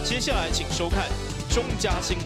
接下來請收看中嘉新聞。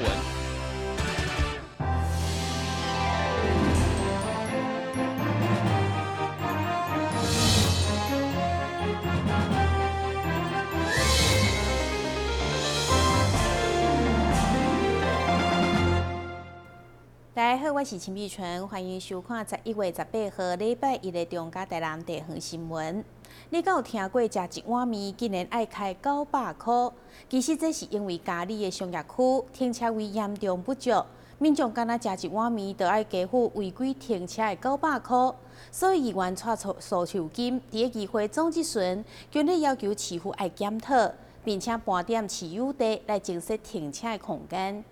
大家好，我是陳美春，歡迎收看11月18號禮拜一的中嘉台南地方新聞。你敢有聽過食一碗麵竟然愛開900箍？其實這是因為嘉里的商業區停車位嚴重不足，民眾敢若食一碗麵就愛加付違規停車的九百箍，所以議員蔡蘇秀金佇咧議會總質詢，強烈要求市府愛檢討，並且盤點市有地來增設停車的空間。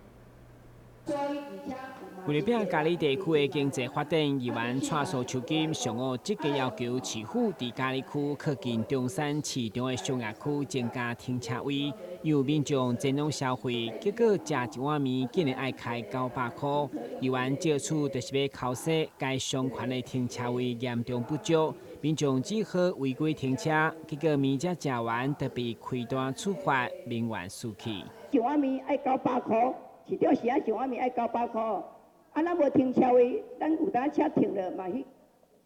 為了拼嘉里地區的經濟發展，議員蔡蘇秋金上午積極要求市府佇嘉里區靠近中山市場的商業區增加停車位，由民眾前往消費，結果食一碗麵竟然愛開九百箍。議員借此就是欲剾洗該商圈的停車位嚴重不足，民眾只好違規停車，結果麵才食完就被開單處罰，名譽失去。一碗麵愛九百箍，市長是愛一碗麵愛九百箍。啊，咱無停車位，咱有當車停了嘛去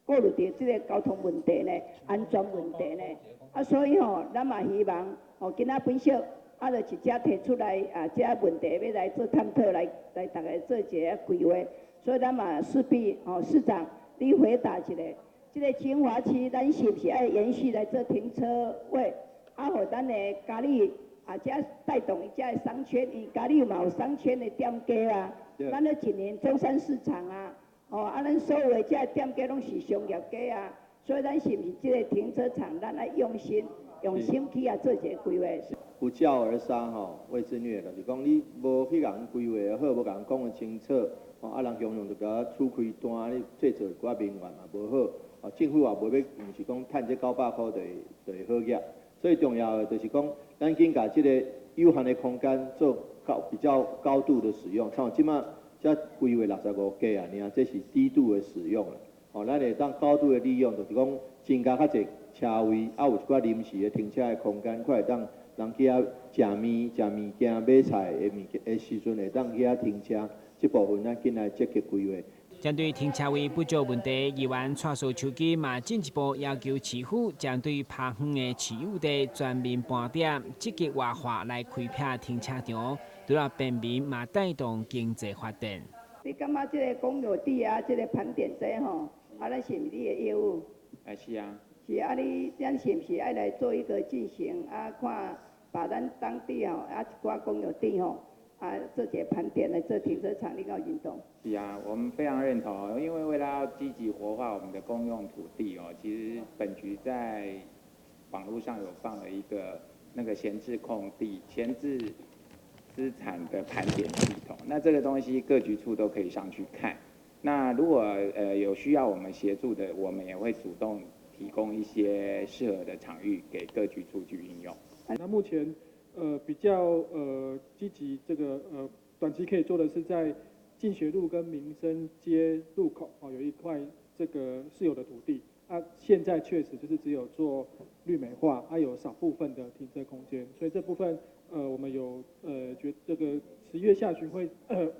顧慮著這個交通問題呢，安全問題呢。啊，所以吼，咱嘛希望吼，今仔本小啊，就直接提出來啊，這個問題欲來做探討，來來逐家做一个規劃。所以咱嘛勢必吼，市長你回答一下，這個精華區咱是毋是愛延續來做停車位？啊，予咱的嘉里啊，遮帶動遮个商圈，因嘉里嘛有商圈的店家啊。咱咧一年中山市場啊，哦，啊，咱所有的這店家攏是商業街啊，所以咱是毋是這個停車場，咱愛用心用心去啊做一個規劃。不教而殺吼，謂之虐就是講你無去共規劃好，無共人講得清楚，吼，啊，人常常就共處開單，你製造一寡民怨嘛無好，哦，政府也無欲，毋是講趁這九百箍就會好額，所以重要的就是講，咱緊共這個有限的空間做高比較高度的使用，像這馬才規劃65家啊，爾這是低度的使用啦。哦，咱會當高度的利用，就是講增加較濟車位，啊有一寡臨時的停車的空間，看會當人去遐食麵、食物件、買菜的物件的時陣，會當去遐停車。這部分咱緊來積極規劃。針對停車位不足問題，議員蔡蘇秋金嘛進一步要求市府針對拍遠的市有地全面盤點，積極活化來開闢停車場，除了便民嘛帶動經濟發展。你感覺這個公有地啊，這個盤點這吼，啊，咱是毋是你的業務？哎，是啊。是啊，你咱是毋是愛來做一個進行啊？看把咱當地吼啊一寡公有地吼。啊，做一個盤點來做停車場，你敢有認同？是啊，我們非常認同，因為為了要積極活化我們的公用土地哦，其實本局在網路上有放了一個那個閒置空地、閒置資產的盤點系統，那這個東西各局處都可以上去看。那如果有需要我們協助的，我們也會主動提供一些適合的場域給各局處去運用。那目前比較積極這個短期可以做的是在進學路跟民生街路口哦，有一塊這個私有的土地，啊，現在確實就是只有做綠美化，啊，有少部分的停車空間，所以這部分我們有覺這個11月下旬會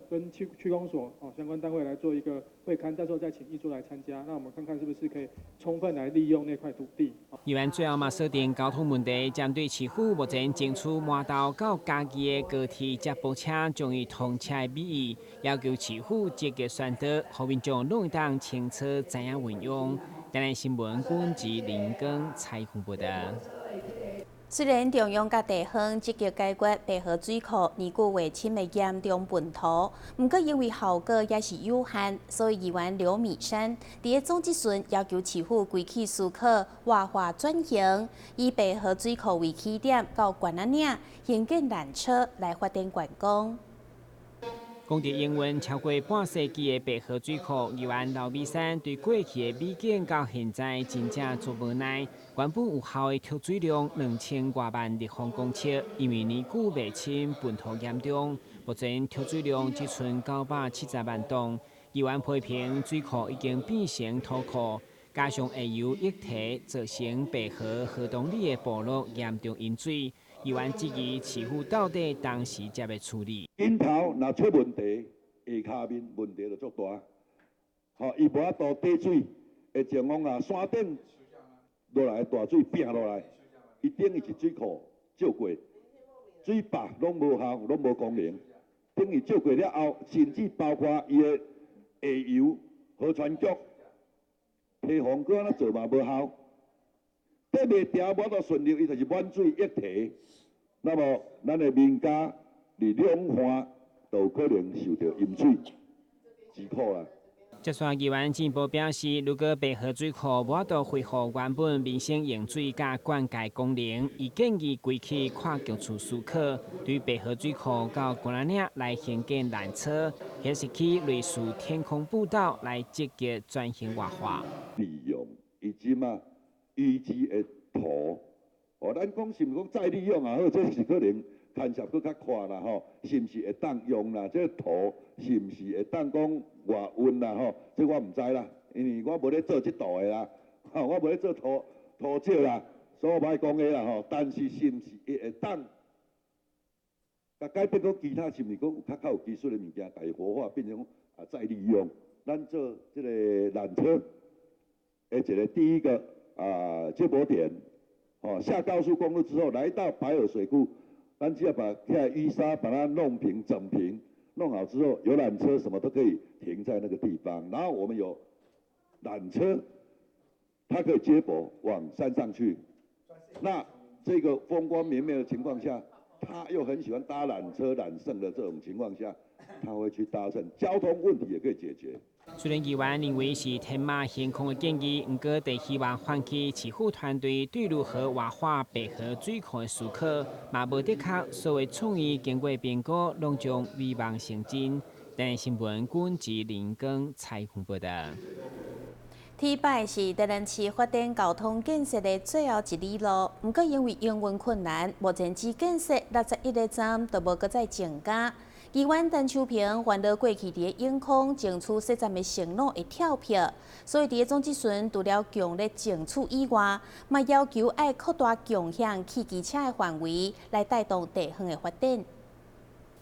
跟區區公所哦相關單位來做一個會勘，到時候再請議座來參加，那我們看看是不是可以充分來利用那塊土地。議員最後嘛鎖定交通問題，針對市府目前爭取滿豆到嘉義的高鐵接駁車將以通車的美意，要求市府積極宣導，予民眾攏會當清楚知影運用。台南新聞郭志林光採訪報道。雖然中央佮地方積極解決白河水庫年久未深的嚴重問題，毋過因為效果也是有限，所以議員劉米山佇咧總質詢要求市府規氣思考活化轉型，以白河水庫為起點，到關仔嶺興建纜車來發展觀光。講佇營運超過半世紀的白河水庫，議員劉美山對過去的美景到現在真正足無奈。原本有效的蓄水量2000外萬立方公尺，因為年久未深，糞土嚴重，目前蓄水量只剩970萬噸。議員批評水庫已經變成土庫。加上下游溢堤造成白河河道里的部落嚴重淹水，議員質疑市府到底當時才欲處理。頂頭若出問題，下跤面問題就足大。吼，伊無法度底水的情況下，山頂落來的大水拚落來，伊等於是水庫借過，水壩攏無效，攏無功能。等於借過了後，甚至包括伊的下游河川局堤防閣按怎做嘛無效，底袂調，無法度順流，伊就是滿水溢堤。那麼，咱的民家佇兩岸都有可能受著淹水之苦啦。接續議員進一步表示，如果白河水庫無法度恢復原本民生用水佮灌溉功能，伊建議歸去跨局處思考，對白河水庫到關仔嶺來興建纜車，或是去類似天空步道來積極轉型活化。利用伊這馬淤積的土，哦，咱講是毋是講再利用也好，這是可能牽涉閣較闊啦吼，是毋是會當用啦？這個土是毋是會當講外運啦吼？這我毋知啦，因為我無咧做這道的啦，吼，我無咧做土土石啦，所以我無愛講的啦吼。但是是毋是伊會當，共改變講其他是毋是講有較較有技術的物件，共伊活化變成啊再利用？咱做這個纜車的一個第一個啊接駁點，吼，下高速公路之後來到白耳水庫。咱只要把遐淤沙把它弄平整平，弄好之後，遊覽車什麼都可以停在那個地方。然後我們有纜車，它可以接駁往山上去。那這個風光明媚的情況下，他又很喜歡搭纜車纜勝的這種情況下，他會去搭乘，交通問題也可以解決。雖然議員認為是天馬行空的建議，毋過佇希望喚起市府團隊對如何活化白河水庫的思考，嘛無的確所謂創意經過評估，攏將美夢成真。台新聞軍及林耕採訪報道。 T-Bike 是台南市發展交通建設的最後一里路，毋過因為營運困難，目前只建設61個站，都無閣再增加。議員陳秋平煩惱過去佇永康爭取設站的承諾會跳票，所以佇總質詢除了強烈爭取以外，嘛要求愛擴大共享汽機車的範圍，來帶動地方的發展。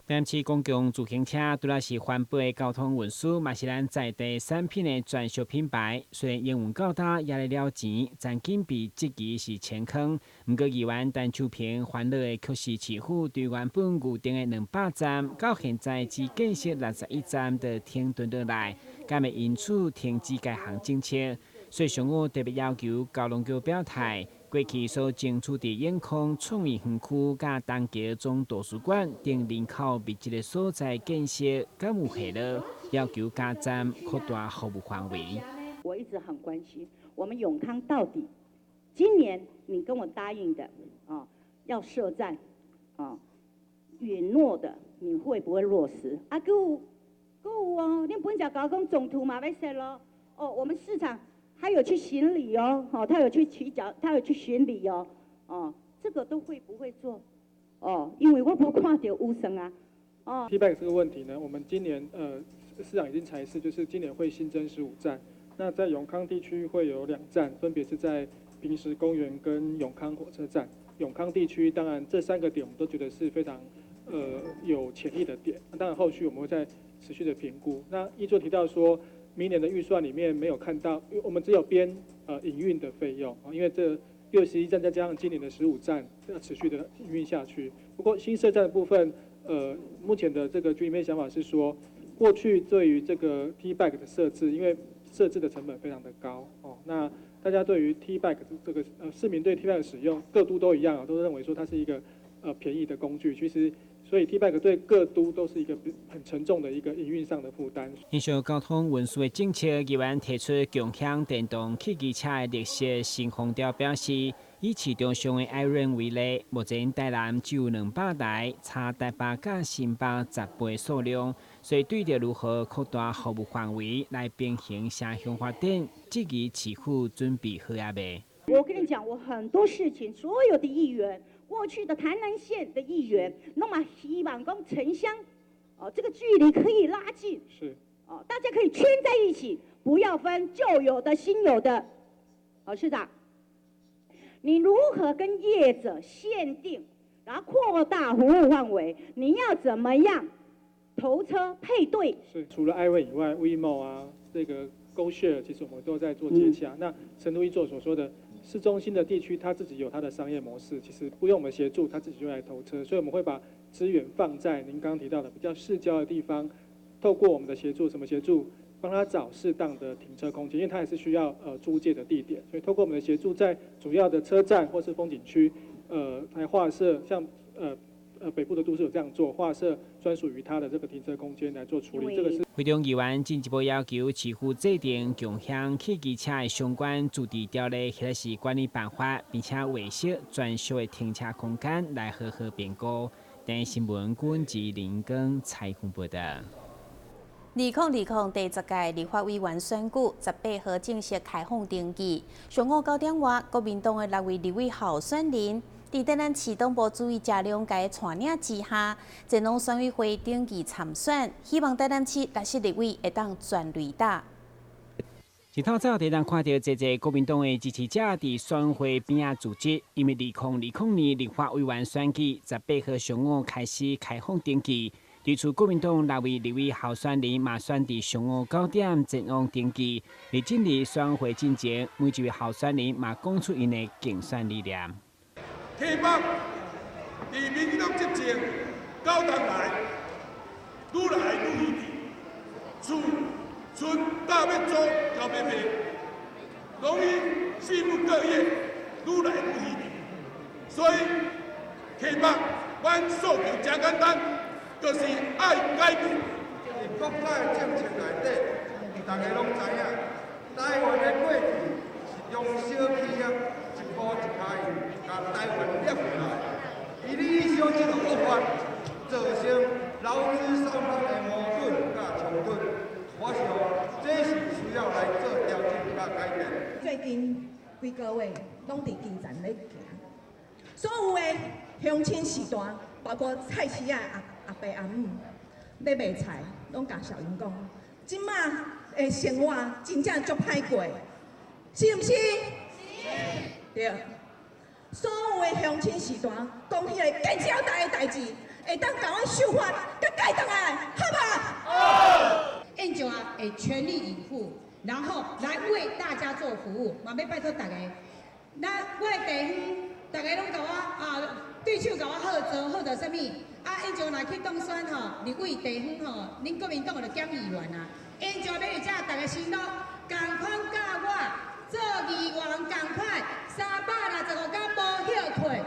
台南市公共自行車除了是環保的交通運輸，嘛是咱在地產品的專屬品牌。雖然營運到今也咧了錢，曾經被質疑是錢坑。毋過議員陳秋平煩惱的卻是市府對原本預定的200站，到現在只建設61站就停頓落來，敢會因此停止該項政策？所以上午特別要求交通局表態。過去所爭取佇永康創意園區、佮東橋總圖書館等人口密集的所在建設，敢有下落？要求加站擴大服務範圍。我一直很關心，我們永康到底今年你跟我答應的啊，要設站啊，允諾的，你會不會落實？啊，閣有閣有哦，你本來共我講總圖嘛欲設囉。哦，我們市場。他有去巡禮哦，哦，他有去騎腳，他有去巡禮哦，哦，這個都會不會做？哦，因為我無看著預算啊，哦。 T-Bike 這個問題呢，我們今年市長已經裁示，就是今年會新增15站。那在永康地區會有2站，分別是在坪石公園跟永康火車站。永康地區當然這三個點我們都覺得是非常有潛力的點。那當然後續我們會再持續的評估。那議座提到說，明年的預算裡面沒有看到，我們只有編營運的費用，因為這61站再加上今年的15站要持續的營運下去。不過新設站的部分，目前的這個局裡面想法是說，過去對於這個 T-Bike 的設置，因為設置的成本非常的高哦，那大家對於 T-Bike 這個市民對 T-Bike 的使用，各都都一樣啊，都認為說它是一個便宜的工具，其實。所以 T-Bike 對各都都是一個很沉重的一個營運上的負擔。影響交通運輸的政策，議員提出共享電動汽機車的綠色新風調，表示以市場上的 iRent 為例，目前台南只有200台，差台北佮新北10倍數量，所以對著如何擴大服務範圍來平衡城鄉發展，質疑市府準備好猶未？我跟你講，我很多事情，所有的議員。過去的台南縣的議員，那麼希望講城鄉，哦，這個距離可以拉近，是，哦，大家可以圈在一起，不要分舊有的、新有的，好，市長，你如何跟業者限定，然後擴大服務範圍？你要怎麼樣頭車配對？是除了 iWay 以外，WeMo 啊，這個 GoShare 其實我們都在做接洽。那誠如一座所說的，市中心的地區，它自己有它的商業模式，其實不用我們協助，它自己就來頭車。所以我們會把資源放在您剛剛提到的比較市郊的地方，透過我們的協助，什麼協助？幫他找適當的停車空間，因為他也是需要租借的地點，所以透過我們的協助，在主要的車站或是風景區，來劃設像北部的都市有這樣做，劃設專屬於他的這個停車空間來做處理。這個是。會中議員進一步要求市府制定共享汽機車的相關自治條例或者是管理辦法，並且劃設專屬的停車空間來好好評估。電視新聞軍及林根採訪報道。2020第10屆立法委員選舉18號正式開放登記。上午9點外，國民黨的六位立委候選人，佇台南市東部主委謝龍介帶領之下，前往選委會登記參選，希望台南市六席立委會當全壘打。一透早，會當看著濟濟國民黨的支持者佇選會邊仔聚集，因為2020年立法委員選舉18號上午開始開放登記。提出國民黨六位立委候選人嘛選佇上午9點前往登記。佇進入選會進前，每一位候選人嘛講出𪜶的競選理念。希望佇民進黨執政九冬來，愈來愈稀厝村搭欲租交欲賣，攏以四不各業愈來愈稀所以希望阮訴求誠簡單。就是愛改變。佇國家的政策內底，大家攏知影，台灣的過去是中小企業一步一跤印，共台灣捏起來。一例一休這個惡法，造成勞資雙方的矛盾佮衝突。我想這是需要來做調整佮改變。最近幾個月攏佇基層咧行，所有的鄉親序大，包括菜市仔阿伯阿姆咧賣菜，攏共小英講，這馬的生活真正足歹過，是毋是？是。對。所有的鄉親序大講彼个建設台的代誌，會當共阮秀發佮蓋轉來，好無？好。燕九啊，會全力以赴，然後來為大家做服務，嘛欲拜託大家。咱我的地方，大家攏共我啊，對手共我號召，號召啥物？啊，燕九若去當選吼，立委地方吼，恁國民黨就減議員啊。燕九欲佇遮，逐家辛勞，仝款佮我做議員仝款，365天無歇睏。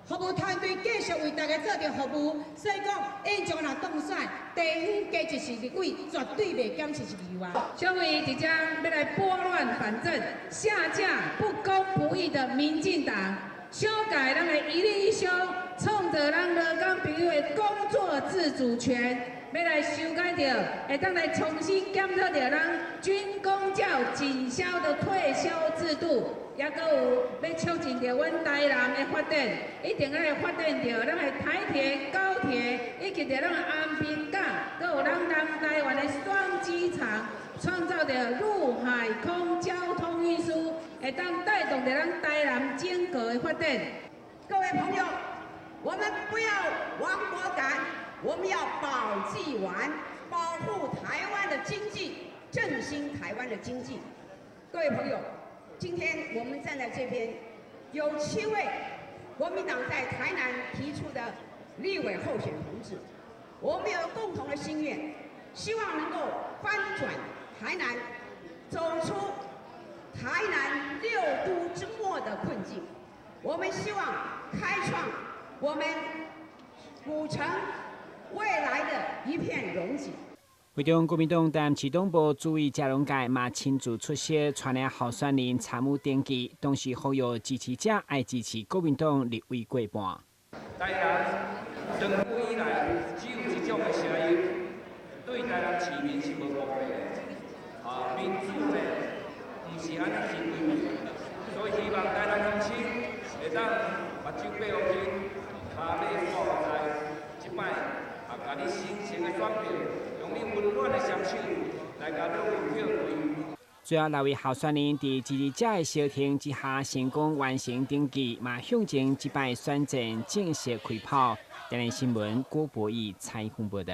服務團隊繼續為大家做著服務，所以講，燕九若當選，地方加一席立委，絕對袂減一席議員。小慧佇遮欲來撥亂反正，下架不公不義的民進黨，修改咱的一例一休，創造咱勞工朋友的工作自主權，欲來修改著，會當來重新檢討著咱軍公教警消的退休制度。抑閣有欲促進著阮台南的發展，一定愛發展著咱的台鐵、高鐵，以及著咱的安平港，閣有咱南台灣的雙機場，創造著陸海空交通運輸，會當帶動著咱台南整個的發展。各位朋友，我們不要亡國感，我們要保濟丸，保護台灣的經濟，振興台灣的經濟。各位朋友。今天我們站在這邊，有7位國民黨在台南提出的立委候選同志，我們有共同的心願，希望能夠翻轉台南，走出台南六都之末的困境。我們希望開創我們古城未來的一片榮景。會中國民黨台南市黨部主委謝龍介嘛親自出席，帶領候選人參與登記，同時呼籲支持者愛支持國民黨立委過半。台南長久以來只有這種的聲音，對台南市民是無公平的。啊，民主呢，毋是按呢行為，所以希望台南鄉親會當目睭閉予緊，跤尾看予知，這擺啊，共你神聖的選票，用你溫暖的雙手來共兩票票開。最後，六位候選人佇支持者的相挺之下，成功完成登記，嘛向前這擺選戰正式開跑。台南新聞郭博義採訪報道。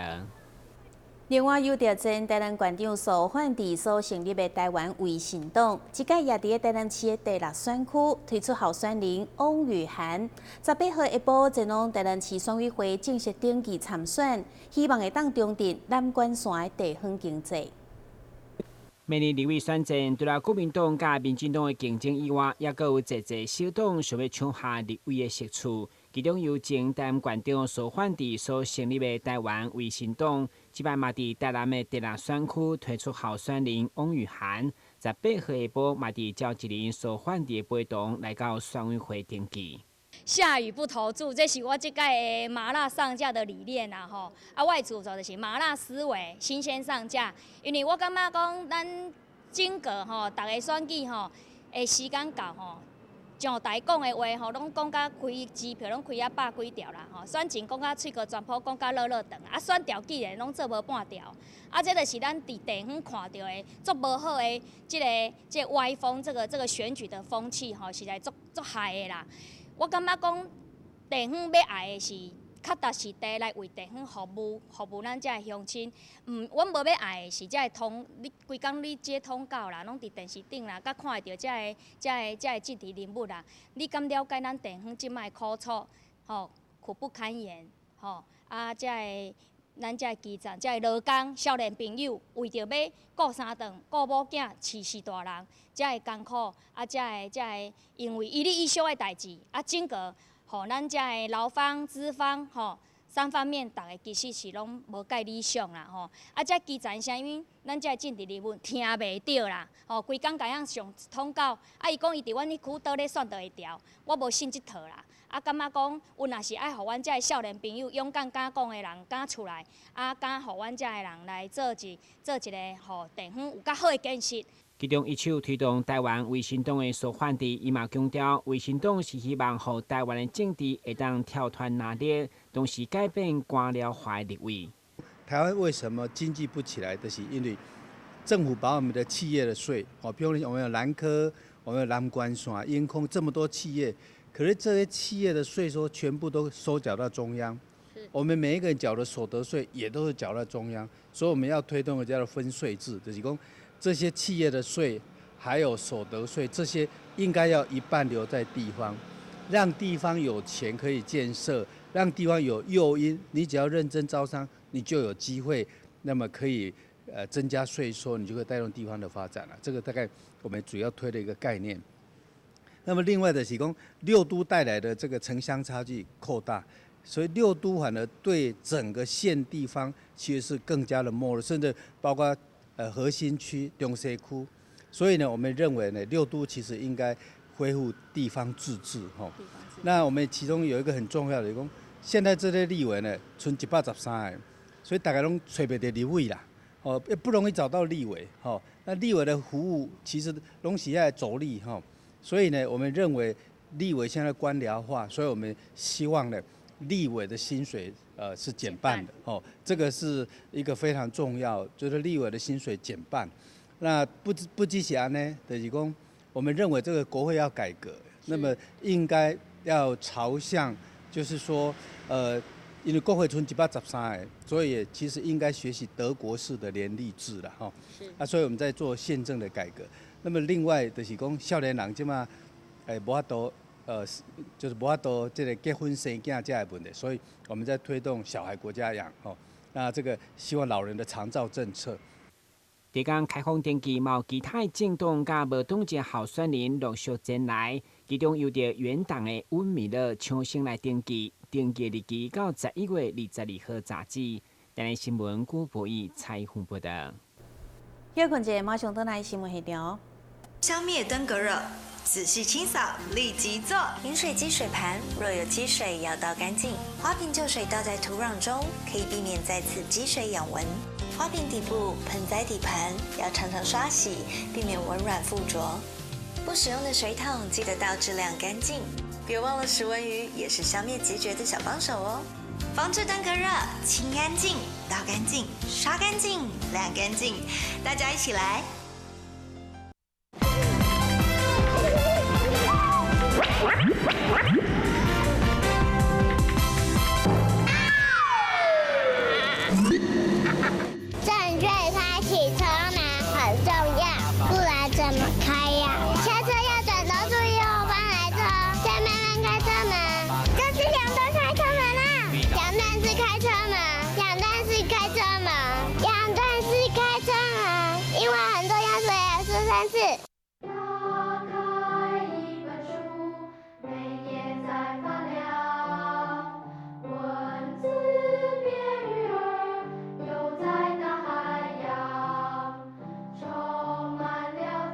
另外，由著前台南縣長蘇煥智所成立的台灣維新黨，這屆也佇台南市的第六選區推出候選人翁宇涵，18號下晡前往台南市選委會正式登記參選，希望會當重振南關山的地方經濟。明年立委選戰，除了國民黨佮民進黨的競爭以外，猶閣有濟濟小黨想欲搶下立委的席次。其中由前台南縣長蘇煥智所成立的台灣維新黨，這擺嘛佇台南的第六選區推出候選人翁宇涵，18號下晡嘛佇召集人蘇煥智的陪同來到選委會登記。下雨不投注，這是我這屆的麻辣上架的理念啦吼。啊，我的主軸就是麻辣思維，新鮮上架。因為我感覺講，咱整個吼，逐个選舉吼，的時間到吼，上台講的話吼，攏講甲開支票攏開啊百幾條啦吼，選前講甲喙膏全部講甲落落長，啊選調竟然攏做無半條。啊，這就是咱佇地方看著的足無好的這個歪風，這個選舉的風氣吼，實在足足害的啦。我感覺講，地方欲愛的是腳踏實地來為地方服務，服務咱遮的鄉親。毋，阮無欲愛的是遮的通，你規工你接通告啦，攏佇電視頂啦，佮看會著遮的、遮的、遮的政治人物啦。你敢了解咱地方這擺苦楚？吼，苦不堪言。吼，啊，遮的咱遮的基層、遮的勞工、少年朋友，為著欲顧三頓、顧某囝、飼四大人，遮的艱苦，啊，遮的遮的，因為一例一休的代誌，啊，整個予咱遮的勞方、資方，吼，三方面，逐个其實是攏無蓋理想啦，吼。啊，遮基層聲音，咱遮的政治人物聽袂著啦，吼，規工共人上通告，啊，伊講伊佇阮彼區佗咧選就會調，我無信這套啦。啊，感覺講，阮若是愛予阮遮的少年朋友勇敢敢講的人敢出來，啊，敢予阮遮的人來做一個，予地方有較好的建設。其中一手推動台灣維新黨的蘇煥智，伊嘛強調，維新黨是希望予台灣的政治會當跳脫藍綠，同時改變官僚化的立委。台灣為什麼經濟不起來？就是因為政府把我們的企業的稅，哦，比如我們有南科，我們有南關線、英空這麼多企業，可是這些企業的稅收全部都收繳到中央，我們每一個人繳的所得稅也都是繳到中央，所以我們要推動的叫做分稅制，就是講這些企業的稅還有所得稅，這些應該要一半留在地方，讓地方有錢可以建設，讓地方有誘因，你只要認真招商，你就有機會，那麼可以增加稅收，你就會帶動地方的發展了。這個大概我們主要推的一個概念。那麼另外的是講六都帶來的這個城鄉差距擴大，所以六都反而對整個縣地方其實是更加的沒落，甚至包括核心區中西區。所以呢，我們認為呢，六都其實應該恢復地方自治吼。那我們其中有一個很重要的，講現在這些立委呢，賰113個，所以大家攏揣袂著立委啦，哦，也不容易找到立委，吼。那立委的服務其實攏是愛走力，吼。所以呢，我們認為立委現在官僚化，所以我們希望呢，立委的薪水是減半的，哦，這個是一個非常重要，就是立委的薪水減半。那不只是按呢，就是講，我們認為這個國會要改革，那麼應該要朝向，就是說，因為國會賰113個，所以其實應該學習德國式的聯立制了，哈。啊，所以我們在做憲政的改革。那麼另外就是講，少年人這馬，無法度，就是無法度這個結婚生囝這个問題，所以我們在推動小孩國家養，吼。那這個希望老人的長照政策。佇工開放登記，嘛有其他政黨佮無黨籍候選人陸續前來，其中由著原黨的溫美樂搶先來登記，登記日期到11月22號截止。台南新聞古博義採訪報道。歇睏者，馬上轉來新聞現場。消滅登革熱，仔細清掃，立即做。飲水機水盤若有積水，要倒乾淨。花瓶舊水倒在土壤中，可以避免再次積水養蚊。花瓶底部、盆栽底盤要常常刷洗，避免蚊卵附着。不使用的水桶記得倒置晾乾淨。別忘了食蚊魚也是消滅孑孓的小幫手哦。防治登革熱，清乾淨，倒乾淨，刷乾淨，晾乾淨，大家一起來。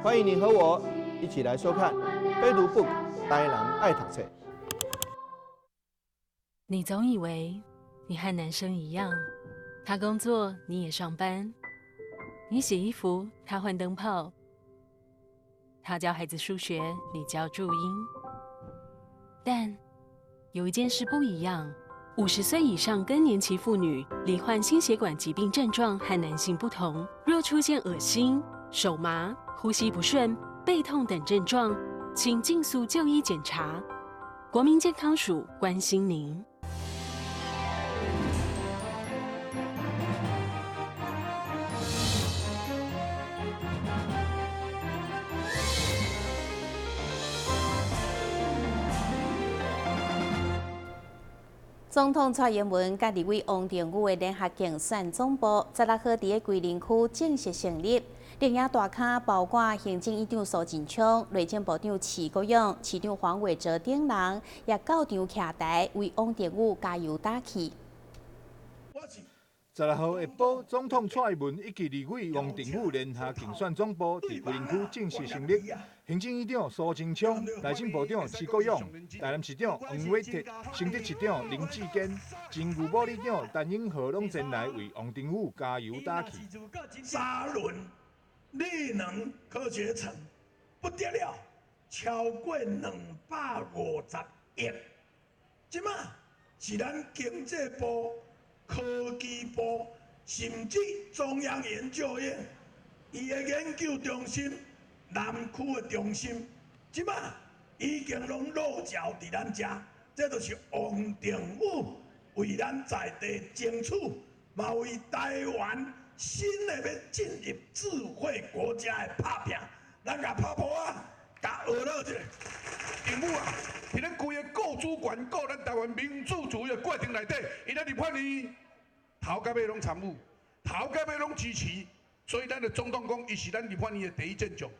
欢迎你和我一起来收看《非读 book 台南爱读册》。你总以为你和男生一样，他工作你也上班，你洗衣服他换灯泡，他教孩子数学你教注音。但有一件事不一样。50岁以上更年期妇女罹患心血管疾病症状和男性不同，若出现恶心、手麻、呼吸不顺、背痛等症状，请尽速就医检查。国民健康署关心您。总统蔡英文佮立委王定宇的联合竞选总部，16号伫个龟苓区正式成立。绿营大咖包括行政院长苏贞昌、内政部长徐国勇、市长黄伟哲等人，也到场徛台为王定宇加油打气。16号下晡，总统蔡英文以及立委王定宇联合竞选总部伫龟苓区正式成立。行政院长苏贞昌、内政部长徐国勇、台南市长黄伟哲、新竹市长林智坚、前牛埔里长陈永和拢前来为王定宇加油打气。沙仑绿能科学城不得了，超过250亿。这马是咱经济部、科技部，甚至中央研究院，伊的研究中心、南区的中心，这马已经拢落脚伫咱遮。这就是王定宇为咱在地争取，嘛为台湾新的欲进入智慧国家的拍拼。咱共拍噗仔，共学落者。政府啊，伫咱规个顾主权、顾咱台湾民主自由的过程内底，伊咧立法院头到尾拢参与，头到尾拢支持，所以咱的总统讲，伊是咱立法院的第一战将。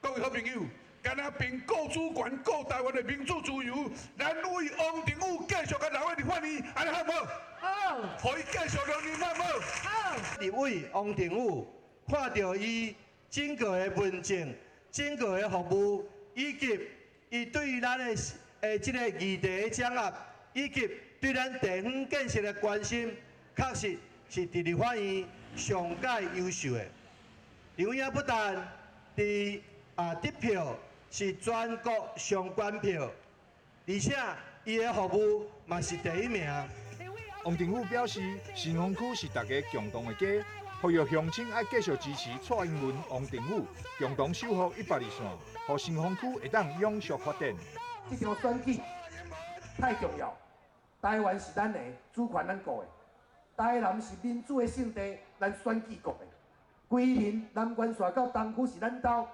各位好朋友，干焦凭顾主权、顾台湾的民主自由，咱为王定宇继续共留喺立法院，按呢好无？好。予伊继续留任好无？好。立委王定宇看著伊整个的文政、整个的服务，以及伊对于咱的这个议题的掌握，以及对咱地方建设的关心，确实是伫立法院上盖优秀的。立委不但伫得票是全国上悬票，而且伊的服务嘛是第一名。王定宇表示，新丰区是大家共同的家，呼吁乡亲爱继续支持蔡英文、王定宇，共同守护102线，予新丰区会当永续发展。这场选举太重要，台湾是咱的，主权咱顾的，台南是民主的圣地，咱选举顾的。龟苓南关线到东区是咱兜，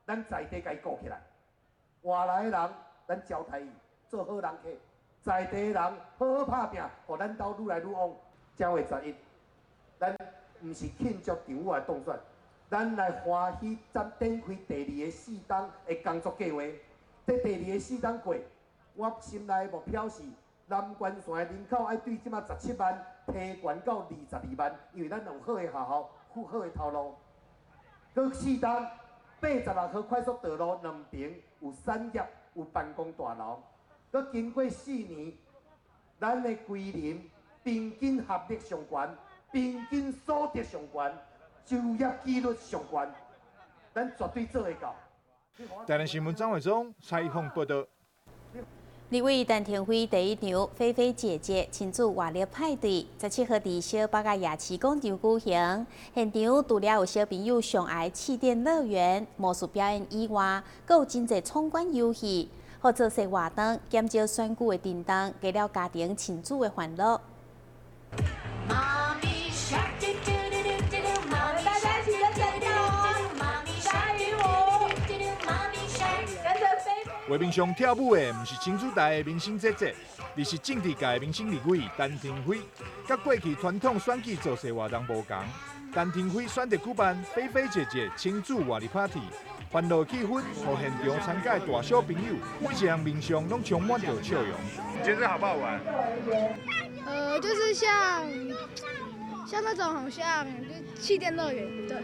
咱在地共伊顾起来。外来的人，咱招待伊做好人客；在地的人好好拍拼，予咱兜愈来愈旺。正月11，咱毋是庆祝丈母来当选，咱来欢喜展展开第二个4冬的工作计划。这第二个4冬过，我心内的目标是南关线的人口爱对这马17万提悬到22万，因为咱有好的学校、好的头路。阁4冬86号快速道路两边有产业、有办公大楼。阁经过4年，咱的龟苓平均学历上悬，平均所得上悬，就业几率上悬，咱绝对做会到。台南新闻张伟忠采访报道。立委陈亭妃第一场菲菲姐姐亲子活力派对，17号伫小北角夜市广场举行。现场除了有小朋友上爱气垫乐园、魔术表演以外，阁有真济闯关游戏，或造势活动，减少选举的震动，加了家庭亲子的欢乐。大家一起跟着跳哦，鲨鱼舞，跟着飞。画面上跳舞的，毋是亲子台的明星姐姐，而是政治界的明星立委陈亭妃。佮过去传统选举造势活动无仝，陈亭妃选择举办菲菲姐姐亲子活力 party，欢乐气氛，予现场参加的大小朋友每一个人面上拢充满著笑容。你觉得好不好玩？就是像那种好像就气垫乐园，对。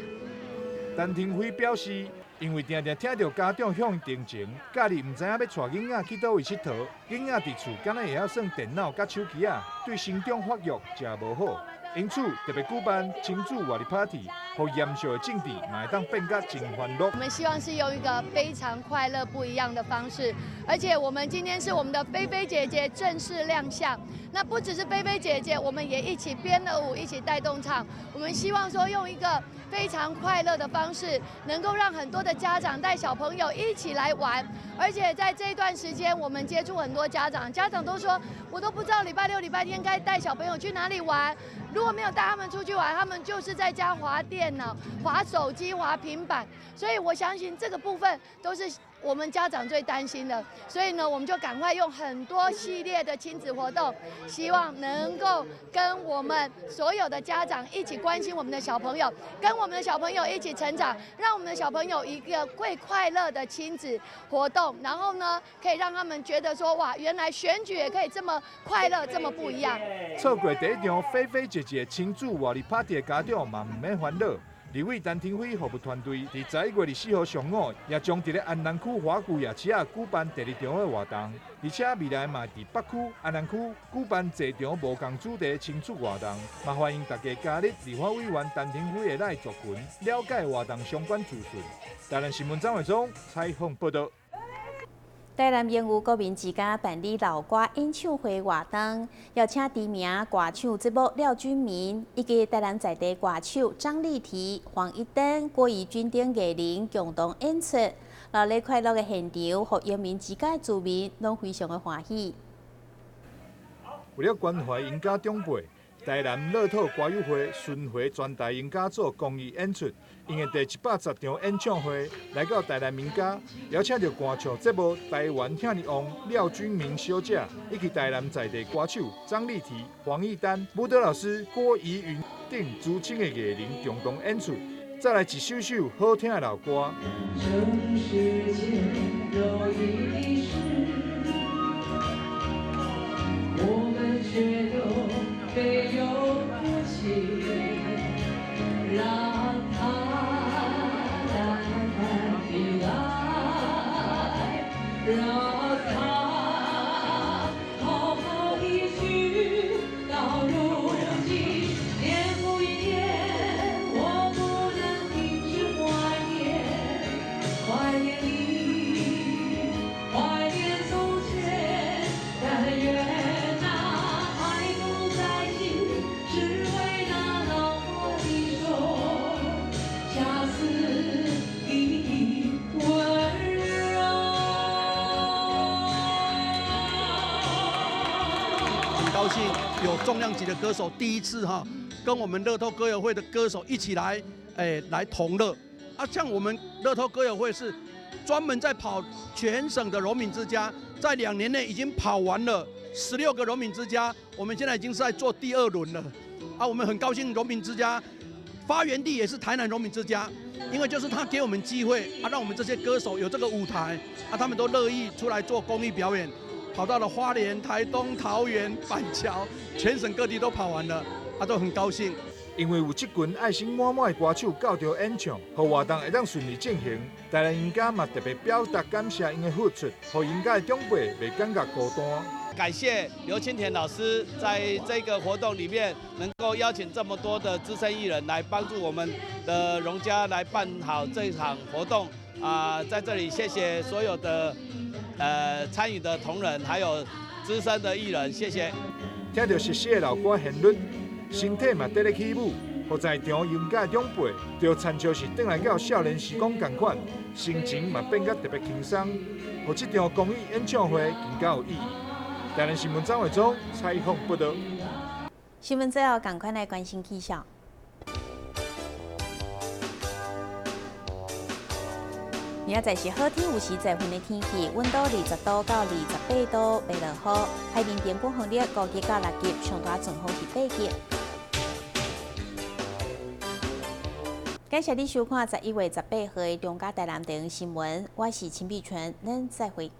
陈亭妃表示，因為定定聽著家長向伊定情，教你毋知影欲帶囡仔去佗位𨑨迌，囡仔佇厝敢若會曉耍電腦佮手機仔，對成長發育誠無好。因此特別舉辦親子活力 party，予嚴肅的政治嘛會當變甲真歡樂。我們希望是用一個非常快樂、不一樣的方式，而且我們今天是我們的菲菲姐姐正式亮相。那不只是菲菲姐姐，我們也一起編了舞，一起帶動唱。我們希望說用一個非常快樂的方式，能夠讓很多的家長帶小朋友一起來玩。而且在這一段時間，我們接觸很多家長，家長都說我都不知道禮拜六、禮拜天該帶小朋友去哪裡玩。如果沒有帶他們出去玩，他們就是在家滑電腦、滑手機、滑平板。所以我相信這個部分都是我們家長最擔心的。所以呢，我們就趕快用很多系列的親子活動，希望能夠跟我們所有的家長一起關心我們的小朋友，跟我們的小朋友一起成長，讓我們的小朋友一個最快樂的親子活動，然後呢，可以讓他們覺得說，哇，原來選舉也可以這麼快樂，這麼不一樣。錯過第一場菲菲姐姐親子活力 party 的家長嘛，毋免煩惱。立委陳亭妃服務團隊佇11月24號上午，也將佇咧安南區華舊夜市仔舉辦第二場的活動，而且未來嘛佇北區、安南區舉辦濟場無仝主題親子活動，嘛歡迎大家加入立法委員陳亭妃的 LINE 族群，了解活動相關資訊。台南新聞張偉忠採訪報導。台南鶯有國民之家辦理老歌演唱會活動，邀請知名歌唱節目廖君明，以及台南在地歌手張麗緹、黃一登、郭怡君等藝人共同演出，熱鬧快樂的現場，予榮民之家的住民攏非常的歡喜。為了關懷𪜶家長輩，台南樂透歌友會巡迴全台𪜶家做公益演出，𪜶的第110場演唱會來到台南民家，邀請著歌唱節目《台灣遐爾旺》廖君明小姐，以及台南在地歌手張麗緹、黃義丹、舞蹈老師郭怡雲等資深的藝人共同演出，再來一首首好聽的老歌。這世間有一事，我們卻都沒有福氣，讓它淡淡地來，讓它好好地去。到如今，年復一年，我不能停止懷念，懷念你，懷念從前，但願那愛不再起，只為那老過的手，恰似你的溫柔。很高興有重量級的歌手第一次哈，跟我們樂透歌友會的歌手一起來，來同樂。啊，像我們樂透歌友會是專門在跑全省的榮民之家，在2年內已經跑完了16個榮民之家，我們現在已經是在做第2輪了。啊，我們很高興榮民之家發源地也是台南榮民之家，因為就是他給我們機會啊，讓我們這些歌手有這個舞台啊，他們都樂意出來做公益表演，跑到了花蓮、台東、桃園、板橋，全省各地都跑完了，啊，都很高興。因為有這群愛心滿滿的歌手到場演唱，予活動會當順利進行。台南𪜶家嘛特別表達感謝𪜶的付出，予𪜶家的長輩袂感覺孤單。感謝劉清田老師在這個活動裡面能夠邀請這麼多的資深藝人來幫助我們的榮家來辦好這場活動。啊，在這裡謝謝所有的參與的同仁，還有資深的藝人，謝謝。聽著熟悉的老歌旋律，身體嘛綴咧起舞，予在場𪜶家的長輩，就親像是轉來到少年時光仝款，心情嘛變甲特別輕鬆，予這場公益演唱會更加有意義。台南新聞張偉忠採訪報導。新聞最後，趕快來關心氣象。明仔載是好天，有時在雲的天氣，溫度20度到28度，袂落雨。海面平均風力5級到6級，上大陣風是8級。感謝你收看11月18號的中嘉台南地方新聞，我是秦碧純，咱再會。